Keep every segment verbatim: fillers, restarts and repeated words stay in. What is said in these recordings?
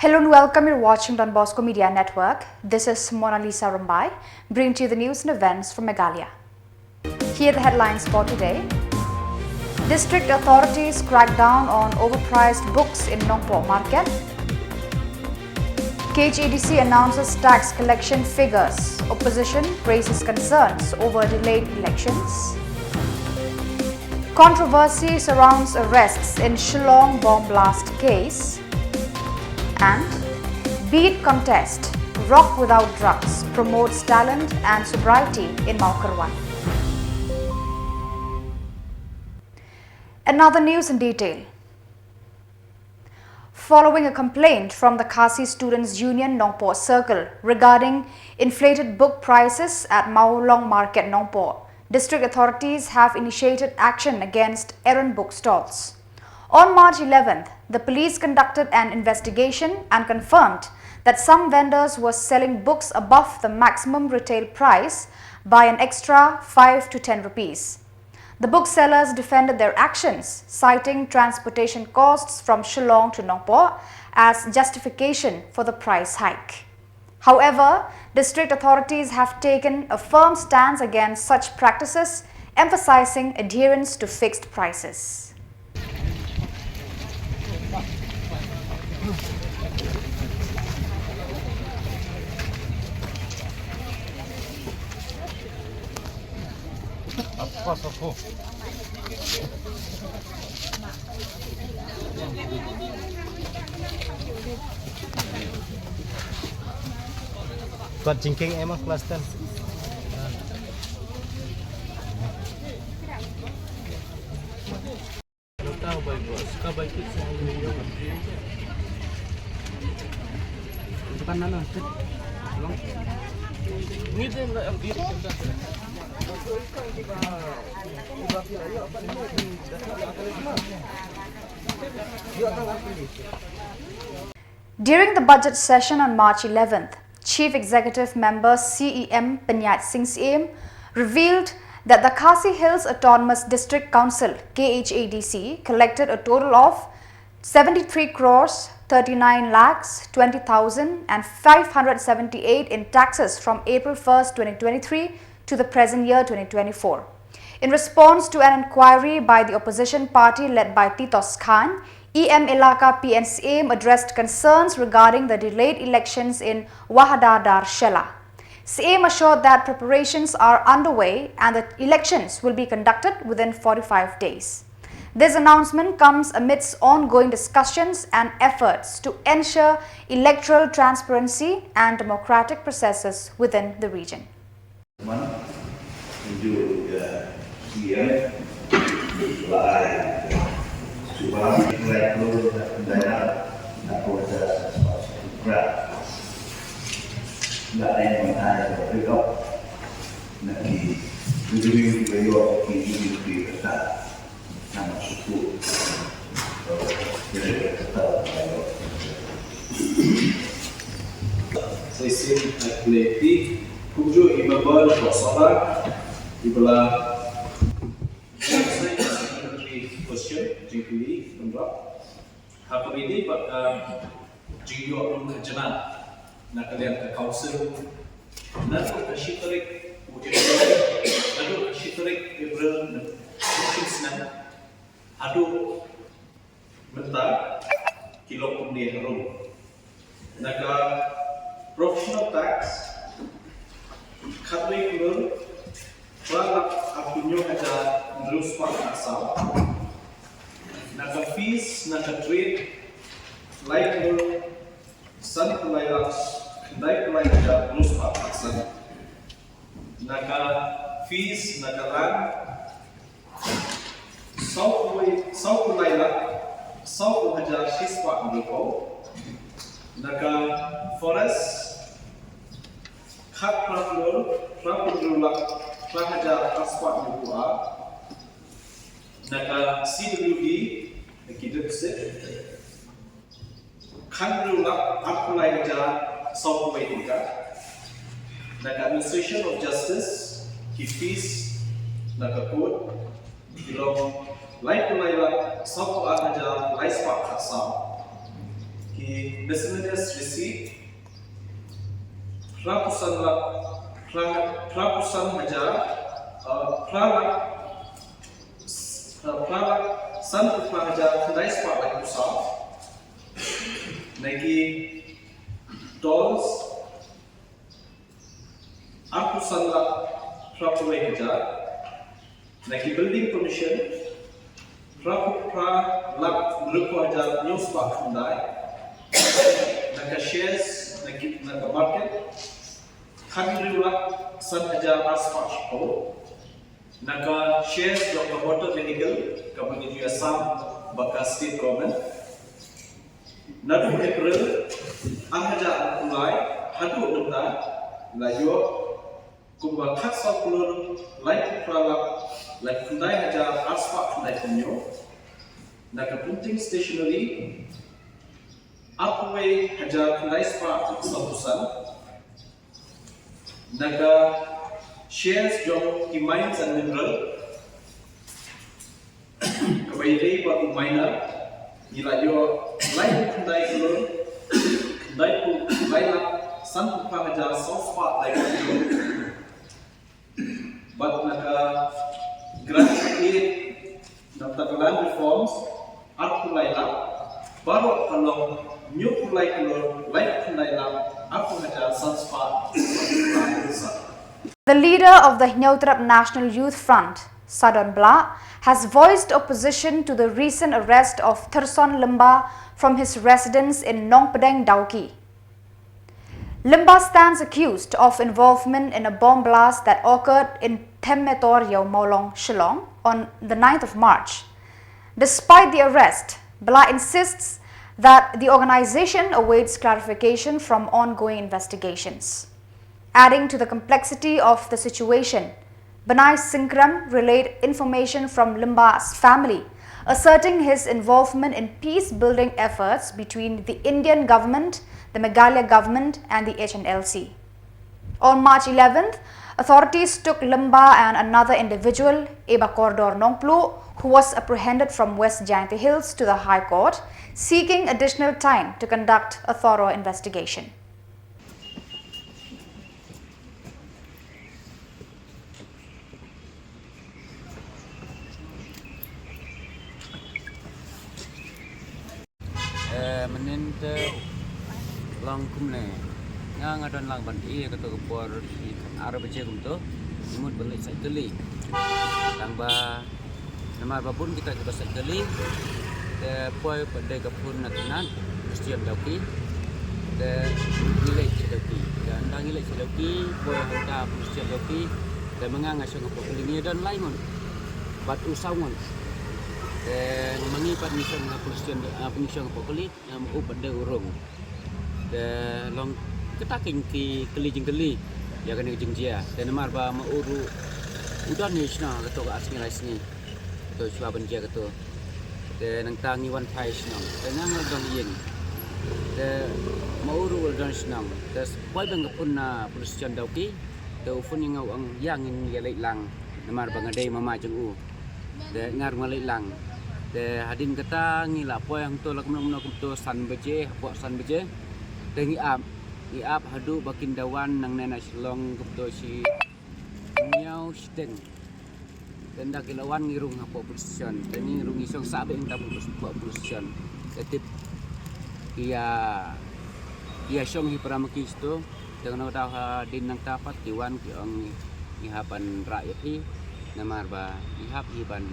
Hello and welcome. You're watching Don Bosco Media Network. This is Mona Lisa Rumbai, bringing to you the news and events from Meghalaya. Here are the headlines for today. District authorities crack down on overpriced books in Nongpoh market. K H A D C announces tax collection figures. Opposition raises concerns over delayed elections. Controversy surrounds arrests in Shillong bomb blast case. And beat contest, Rock Without Drugs promotes talent and sobriety in Mawkyrwat. Another news in detail. Following a complaint from the Khasi Students Union Nongpoh Circle regarding inflated book prices at Mawlong Market Nongpoh, district authorities have initiated action against errant book stalls. On March eleventh, the police conducted an investigation and confirmed that some vendors were selling books above the maximum retail price by an extra five to ten rupees. The booksellers defended their actions, citing transportation costs from Shillong to Nongpoh as justification for the price hike. However, district authorities have taken a firm stance against such practices, emphasizing adherence to fixed prices. Kat jingkieng em ah, class ten. During the budget session on March eleventh, Chief Executive Member C E M Pynjah Singh Syiem revealed that the Khasi Hills Autonomous District Council, K H A D C, collected a total of seventy-three crores thirty-nine lakhs twenty thousand and five hundred seventy-eight in taxes from April first, twenty twenty-three to the present year, twenty twenty-four. In response to an inquiry by the opposition party led by Titos Khan, E M Elaka P N Syiem addressed concerns regarding the delayed elections in Wahadadar Shella. Syiem assured that preparations are underway and the elections will be conducted within forty-five days. This announcement comes amidst ongoing discussions and efforts to ensure electoral transparency and democratic processes within the region. Man, unjuk, eh, C M, lai, cuba, lai, keluar, daya, nak kau dah, nak, eh, mana, pick up, nak ki, ujung, ujung, ujung, ujung, ujung, ujung, Sa shisien ha kine ki kumjuh i member ka sala i ba la question jingkylli, kynrap. Ha kaba ïadei bad ka jingïoh lum khajna na ka liang ka council, naduh ka shi tarik u April, naduh ka shi tarik April na ka shi snem haduh mynta ki long kumne harum. Na ka professional tax, khatwei klur phra lak arphew hynñiew hajar hynriew spah khatsaw. Na ka fees, na ka trade, lai klur sanphew lai lak khyndaiphew lai hajar hynriew spah khatsan. Na ka fees, na ka land, sawphew, sawphew lai lak sawphew hajar shispah hynriewphew. Na ka forest, khatphra klur phraphew hynriew lak phra hajar arspah hynriewphew ar. Na ka C W D, na ki deficit, khathynriew lak arphew lai hajar sawphew wei tyngka. Na ka administration of justice, ki fees na ka court ki long laiphew lai lak sawphew ar hajar laispah khatsaw. Miscellaneous receipt, phra phew san lak, phra, phra phew san hajar, uh, phra lak, uh, phra lak san phew phra hajar khyndai spah laiphew saw. Na ki tolls, arphew san lak phra phew wei hajar. Na ki building permission, phra phew phra lak hynriewphew hajar hynñiew spah khyndai. Na ka shares, na ki, na ka market, khathynriew lak san hajar ar spah shiphew. Na ka shares jong ka motor vehicle, kaba ngi ju ïasam bad ka state government. Naduh April ar hajar arphew lai haduh mynta, la ïoh kumba khatsaw klur laiphew phra lak laiphew khyndai hajar ar spah khyndaiphew hynñiew. Na ka printing stationery, arphew wei hajar khyndai spah sawphew san. Na ka shares jong ki mines and mineral, kaba ïadei bad u miner, ngi la ïoh laiphew khyndai klur khyndaiphew lai lak sanphew phra hajar saw spah laiphew hynñiew. Bad na ka grant aid, na ka land reforms, arphew lai lak, baroh ka long hynñiewphew lai klur laiphew khyndai lak arphew hajar san spah. The leader of the Hynñiewtrep National Youth Front, Sadon Blah, has voiced opposition to the recent arrest of Thurson Lyngba from his residence in Nongpdeng, Dawki. Lyngba stands accused of involvement in a bomb blast that occurred in Themmetor Ïew Mawlong, Shillong, on the ninth of March. Despite the arrest, Blah insists that the organization awaits clarification from ongoing investigations. Adding to the complexity of the situation, Bnai Syngkrem relayed information from Lyngba's family, asserting his involvement in peace-building efforts between the Indian government, the Meghalaya government, and the H N L C. On March eleventh, authorities took Lyngba and another individual, Eba Kordor Nongpluh, who was apprehended from West Jaintia Hills, to the High Court, seeking additional time to conduct a thorough investigation. Eh, mynnin te long kumne. Nga nga don lang ban ïa kato ka por shi ar baje kumto. Mut ban leit sait kali. Tang ba namar ba bun kita kiba sait kali. Te poi pat dei ka phone na kynat Christian Dawki. Te ngi leit sha Dawki. Te ynda ngi leit sha Dawki, poi hangta Christian Dawki. Te ma nga nga shong hapoh kali, ngi don lai ngut bad u saw ngut. Te ma ngi pat ngi shong ha Christian, ah, ngi shong hapoh kali. Em, u pat dei u rung. Te long kata ki kylli jingkylli ïa kane ka jingjia. Te namar ba ma u ruh u don ïa shnong kato ka ar sngi lai sngi. Kato shuwa ban jia kato. Te nangta ngi wan phai shnong. Te nga nga la don ïing. Te ma u ruh u la don shnong. Te poi ban ka phone na police station Dawki. Te u phone ïa nga u ong ïa ngin ïa leit lang. Namar ba nga dei mama jong u. Te nga ruh nga leit lang. Te hadien kata ngi la poi hangto la kumno kumno kumto san baje, hapoh san baje. Te ngi ap, ngi ap haduh ba kin da wan nangne na Shillong kumto shi hynñiew shiteng. Te ynda ki la wan ngi rung hapoh police station. Te ngi rung ngi shong sah beit hangta hapoh police station. Te tip ki ïa, ki ïa shong hi para ma ki shito. Te kano ka daw hadien nangta pat ki wan ki ong ngi hap ban rah ïa phi namar ba ngi hap hi ban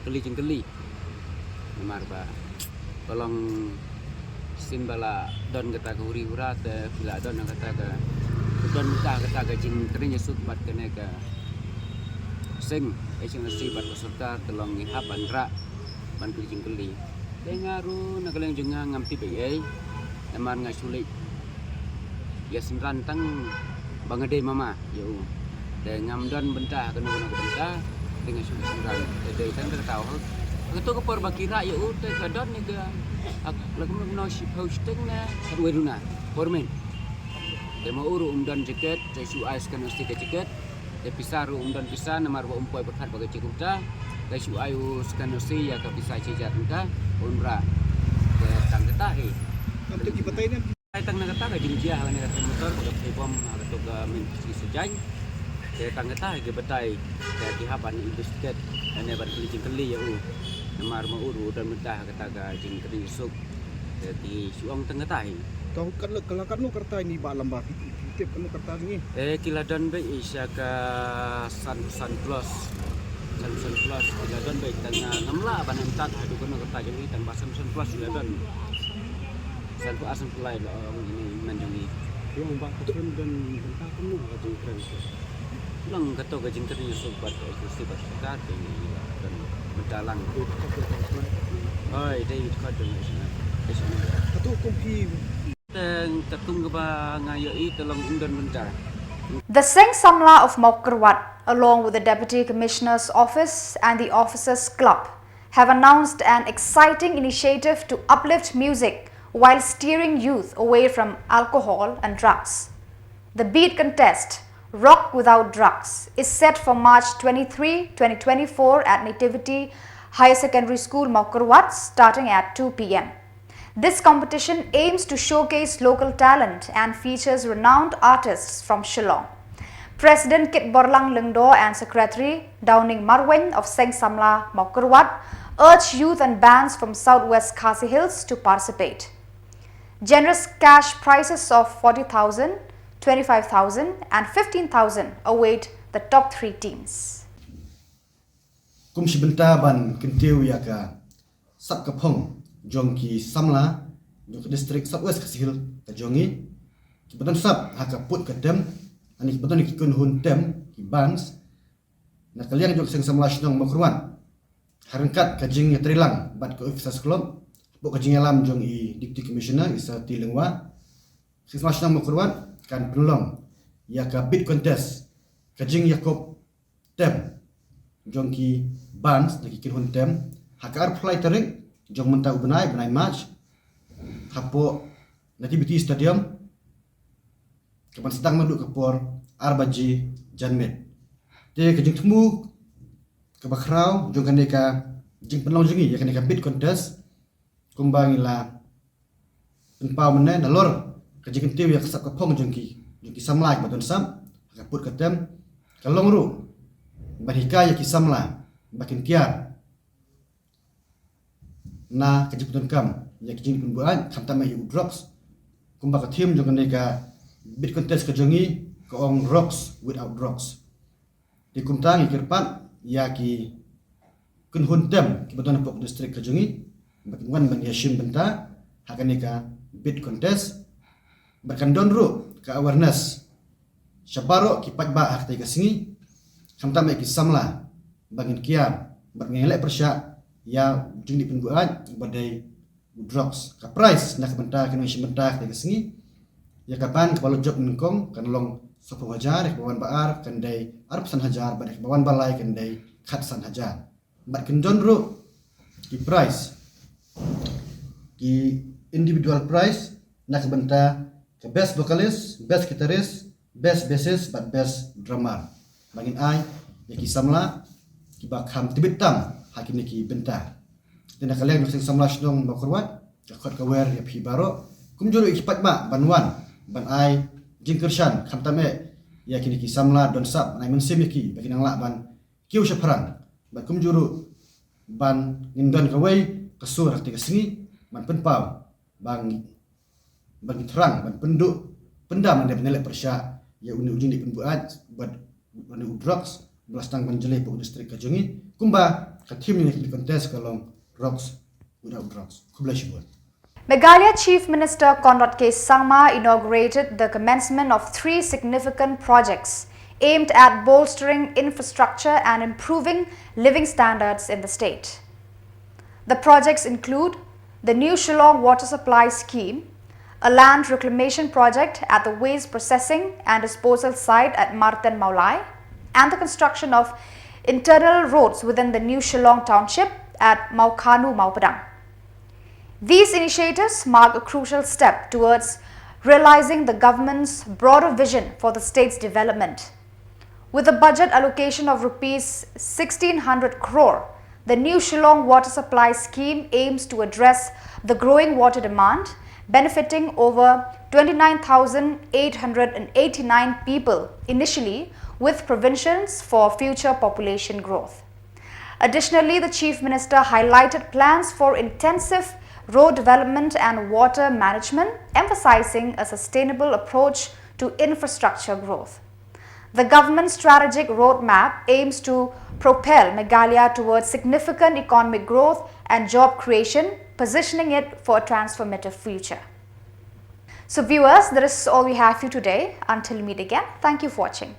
kylli jingkylli. Namar ba ka long shisien ba la don kata ka huri hura te phi la don kata ka, don kata, kata ka jingkren ïasuk bad kane ka seng, eh, seng asi bad ka sorkar te long ngi hap ban rah ban kylli jingkylli. Te nga ruh na ka liang jong nga ngam tip ei ei. Namar nga shu leit ïa synran tang ba nga dei mama ïa u. Te ngam don bynta kano kano ka bynta. Te nga shu leit synran. Te dei tang kata u. Kato ka por ba ki rah ïa u te ka don ne ka, la kumno kumno shiphew shiteng ne katwei duna por mynmiet. Te ma u ruh um don jaket te shu ai scan receipt ka jaket. Te pisa ruh um don pisa namar ba um poi pyrkhat ba ka jingkuta. Te shu ai u scan receipt ïa ka pisa shi hajar tyngka un rah. Te tang kata hi. Ai tang na kata ka jingjia ha kane ka trei motor ba ka trei bom ha kato ka main pyrthei Sajain. Te tang kata ha ki batai te ki hap ban investigate lane ban kylli jingkylli ïa u. Namar ma u ruh u don mynta ha kata ka jingkyrduh ïasuk. Te ki shu ong tang kata hi. Tang kat la kala kat no karta ini ba lamba ki tip kat no karta ini. Eh ki la don beit sha ka san san plus. San san plus ki la don beit tang ngam lah ban em tat haduh kat no karta jong i tang ba san san plus ki la don. San phew ar san phew lai la ong ini man jong i. Ïa ong ba ka trei don bynta kumno ka jingkren. Long kato ka jingkren ïasuk bad ka agency bad ka te ngi la don bynta lang. Oi dei it ka don. Kato kum phi. Teng katung kaba nga ïohi te long ym don bynta. The Seng Samla of Mawkyrwat, along with the Deputy Commissioner's Office and the Officers Club, have announced an exciting initiative to uplift music while steering youth away from alcohol and drugs. The Beat Contest, Rock Without Drugs, is set for March twenty-three, twenty twenty-four at Nativity Higher Secondary School, Mawkyrwat, starting at two p m. This competition aims to showcase local talent and features renowned artists from Shillong. President Kitborlang Lyngdoh and Secretary Downing Marwein of Seng Samla, Mawkyrwat, urge youth and bands from Southwest Khasi Hills to participate. Generous cash prizes of forty thousand, twenty-five thousand and fifteen thousand await the top three teams. Kum shi bynta ban kyntiew ïa ka sap ka phong jong ki samla jong ka district Southwest Khasi Hills ka jong i, ki ba don sap ha ka pud ka tem, ani ki ba don ki kynhun tem, ki bands, na ka liang jong ka Seng Samla Shnong Mawkyrwat, ha ryngkat ka jingïatreilang bad ka Officers Club hapoh ka jingïalam jong i Deputy Commissioner i Sir T Lyngwa, Seng Samla Shnong Mawkyrwat kan pynlong ïa ka Beat Contest, ka jingïakob tem jong ki bands na ki kynhun tem ha ka arphew lai tarik jong mynta u bnai, bnai March, hapoh Nativity Stadium, ka ban sdang naduh ka por ar baje janmiet. Te ka jingthmu kaba khraw jong kane ka jingpynlong jong ngi ïa kane ka Beat Contest, kumba ngi la pynpaw mynne, nalor ka jingkyntiew ïa ka sap ka phong jong ki, jong ki samla ki ba don sap ha ka pud ka tem, ka long ruh ban hikai ïa ki samla ba kin kiar na ka jingpyndonkam ïa ki jingdih pynbuaid, khamtam eh ïa u drugs. Kumba ka theme jong kane ka Beat Contest ka jong ngi ka ong Rocks Without Drugs. Te kumta ngi kyrpad ïa ki kynhun tem ki ba don hapoh district ka jong ngi ba kin wan ban ïashim bynta ha kane ka Beat Contest. Bad kan don ruh ka awareness sha baroh ki paidbah ha katei ka sngi, khamtam eh ki samla, ba ngin kiar bad ngin leh pyrshah ïa u jingdih pynbuaid ba dei u drugs. Ka prize na ka bynta kane ka shim bynta ha katei ka sngi, ïa ka band kaba la jop nyngkong kan long sawphew hajar, ïa kaba wan ba ar kan dei arphew san hajar bad ïa kaba wan ba lai kan dei khatsan hajar. Bad kin don ruh ki prize, ki individual prize na ka bynta ka best vocalist, best guitarist, best bassist bad best drummer, ba ngin ai ïa ki samla ki ba kham tbit tam ha kine ki bynta. Te na ka liang jong ka Seng Samla Shnong Mawkyrwat ka khot ka wer ïa phi baroh, kumjuh ruh ïa ki paidbah ban wan ban ai jingkyrshan, khamtam eh ïa kine ki samla don sap, ban ai mynsiem ïa ki ba ki nang lah ban kiew shaphrang. Bad kumjuh ruh ban ngin don kawei ka sur ha katei ka sngi ban pynpaw, ban, ban thrang, ban pynduh pyndam lane ban leh pyrshah ïa une u jingdih pynbuaid bad une u drugs ba la sdang ban jlei hapoh district ka jong ngi, kumba ka theme jong kane ka contest ka long Rocks Without Drugs. Khublei shibun. Meghalaya Chief Minister Conrad K Sangma inaugurated the commencement of three significant projects aimed at bolstering infrastructure and improving living standards in the state. The projects include the New Shillong Water Supply Scheme, a land reclamation project at the waste processing and disposal site at Marten Mawlai, and the construction of internal roads within the New Shillong Township at Mawkhanu Mawpadang. These initiatives mark a crucial step towards realizing the government's broader vision for the state's development. With a budget allocation of rupees sixteen hundred crore, the New Shillong Water Supply Scheme aims to address the growing water demand benefiting over twenty-nine thousand eight hundred and eighty-nine people initially, with provisions for future population growth. Additionally, the Chief Minister highlighted plans for intensive road development and water management, emphasizing a sustainable approach to infrastructure growth. The government's strategic roadmap aims to propel Meghalaya towards significant economic growth and job creation, positioning it for a transformative future. So, viewers, that is all we have for you today. Until we meet again, thank you for watching.